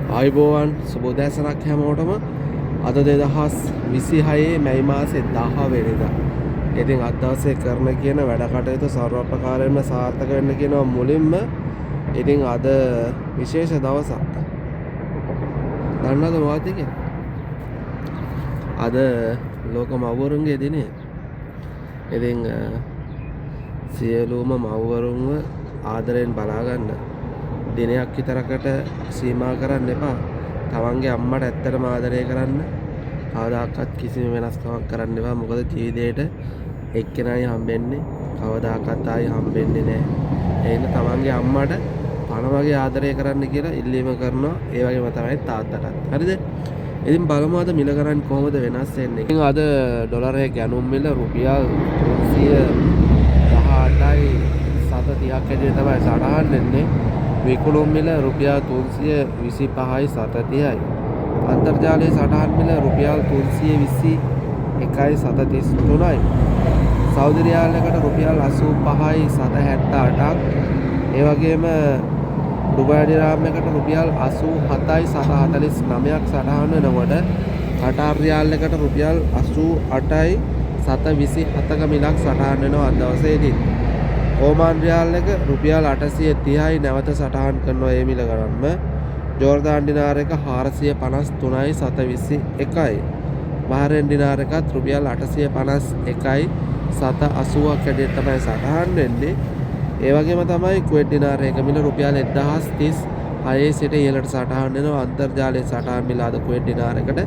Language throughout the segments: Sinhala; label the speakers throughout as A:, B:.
A: ආයුබෝවන්, සුබ උදෑසනක් හැමෝටම. අද 2026 මැයි මාසේ 10 වෙනිදා. ඉතින් අද දවසේ කරන කියන වැඩ කටයුතු සර්ව ප්‍රකාරයෙන්ම සාර්ථක වෙන්න කියනවා මුලින්ම. ඉතින් අද විශේෂ දවසක්. දන්නවද මොකක්ද කියලා? අද ලෝක මව්වරුන්ගේ දිනය. ඉතින් සියලුම මව්වරුන්ව ආදරයෙන් බලාගන්න. දිනයක් විතරකට සීමා කරන්න එපා. තමන්ගේ අම්මට ඇත්තටම ආදරය කරන්න. කවදාකවත් කිසිම වෙනස්කමක් කරන්න එපා. මොකද ජීවිතේට එක්කෙනයි හම්බෙන්නේ. කවදාකවත් ආයි හම්බෙන්නේ නෑ. ඒ හින්දා තමන්ගේ අම්මට පණ වගේ ආදරය කරන්න කියලා ඉල්ලීම කරනවා. ඒ වගේම තමයි තාත්තටත්. හරිද? ඉතින් බලමු අද මිල ගණන් කොහොමද වෙනස් වෙන්නේ. ඉතින් අද ඩොලරයේ ගැනුම් මිල රුපියල් 318යි 730ක් හැටියට තමයි සටහන් වෙන්නේ. විකුණුම් මිල රුපියල් 325යි 730යි. අන්තර්ජාලයේ සටහන් මිල රුපියල් 321යි 733යි. සෞදි රියාල් එකට රුපියල් 85යි 778ක්. ඒ වගේම ඩුබායි ඩිරාම් එකට රුපියල් 87යි 749ක් සටහන් වෙනකොට කටාර් රියාල් එකට රුපියල් 88යි 727ක මිලක් සටහන් වෙනවා අද දවසේදී. ඕමාන් රියාල් එක රුපියල් 830යි නැවත සටහන් කරනවා ඒ මිල ගණන්ම. ජෝර්දාන් ඩිනාර් එක 453යි 721යි. බහරේන් ඩිනාර් එකත් රුපියල් 851යි 780ක් හැටියට තමයි සටහන් වෙන්නේ. ඒ වගේම තමයි කුවේට් ඩිනාර් එක මිල රුපියල් 1036 සිට ඉහළට සටහන් වෙනවා. අන්තර්ජාලයේ සටහන් මිල අද කුවේට් ඩිනාර් එකට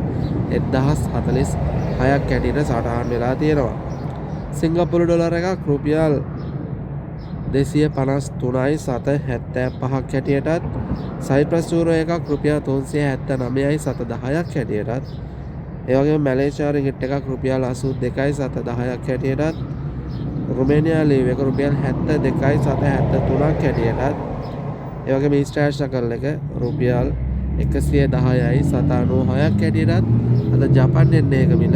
A: 1046ක් හැටියට සටහන් වෙලා තියෙනවා. සිංගප්පූරු ඩොලර් එකක් රුපියල් 253යි 775ක් හැටියටත්, සයිප්‍රස් යූරෝ එකක් රුපියල් 379යි 710ක් හැටියටත්, ඒ වගේම මැලේසියා රින්ගිට් එකක් රුපියල් 82යි 710ක් හැටියටත්, රුමේනියා ලීව් එක රුපියල් 72යි 773ක් හැටියටත්, ඒ වගේම ඊශ්‍රායල් ෂෙකල් එක රුපියල් 110යි 796ක් හැටියටත්, අද ජපන් යෙන් එක මිල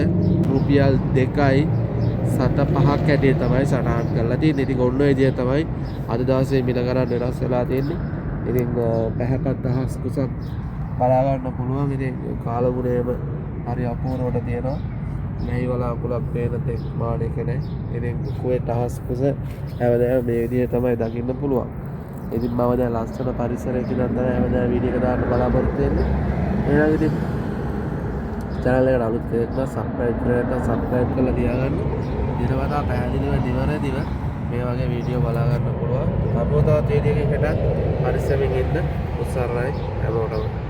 A: රුපියල් 2යි 7.5ක් හැටියට තමයි සටහන් කරලා තියෙන්නේ. ඉතින් ඔන්න ඔය විදිය තමයි අද දවසේ මිල ගණන් වෙනස් වෙලා තියෙන්නේ. ඉතින් පැහැපත් දහස් කුසක් බලා ගන්න පුළුවන්. ඉතින් කාලගුණයම හරි අපූර්වට තියෙනවා. මෙහි වලාකුළක් පේන තෙක් මානෙක නෑ. ඉතින් කුවේට් අහස් කුස හැමදාම මේ විදිය තමයි දකින්න පුළුවන්. ඉතින් මම දැන් ලස්සන පරිසරයක ඉඳන් තමයි හැමදාම වීඩියෝ එක දාන්න බලාපොරොත්තු වෙන්නේ. එහෙනම් ඉතින් චැනල් එකට අලුත් කෙනෙක් නම් සබ්ස්ක්‍රයිබ් කරලා නැත්නම් සබ්ස්ක්‍රයිබ් කරලා තියාගන්න. දිනපතා පැහැදිලිව නිවැරදිව මේ වගේ වීඩියෝ බලා ගන්න පුළුවන්. අපෝ තවත් වීඩියෝ එකකට පරිස්සමින් ඉන්න. උත්සාහයි හැමෝටම.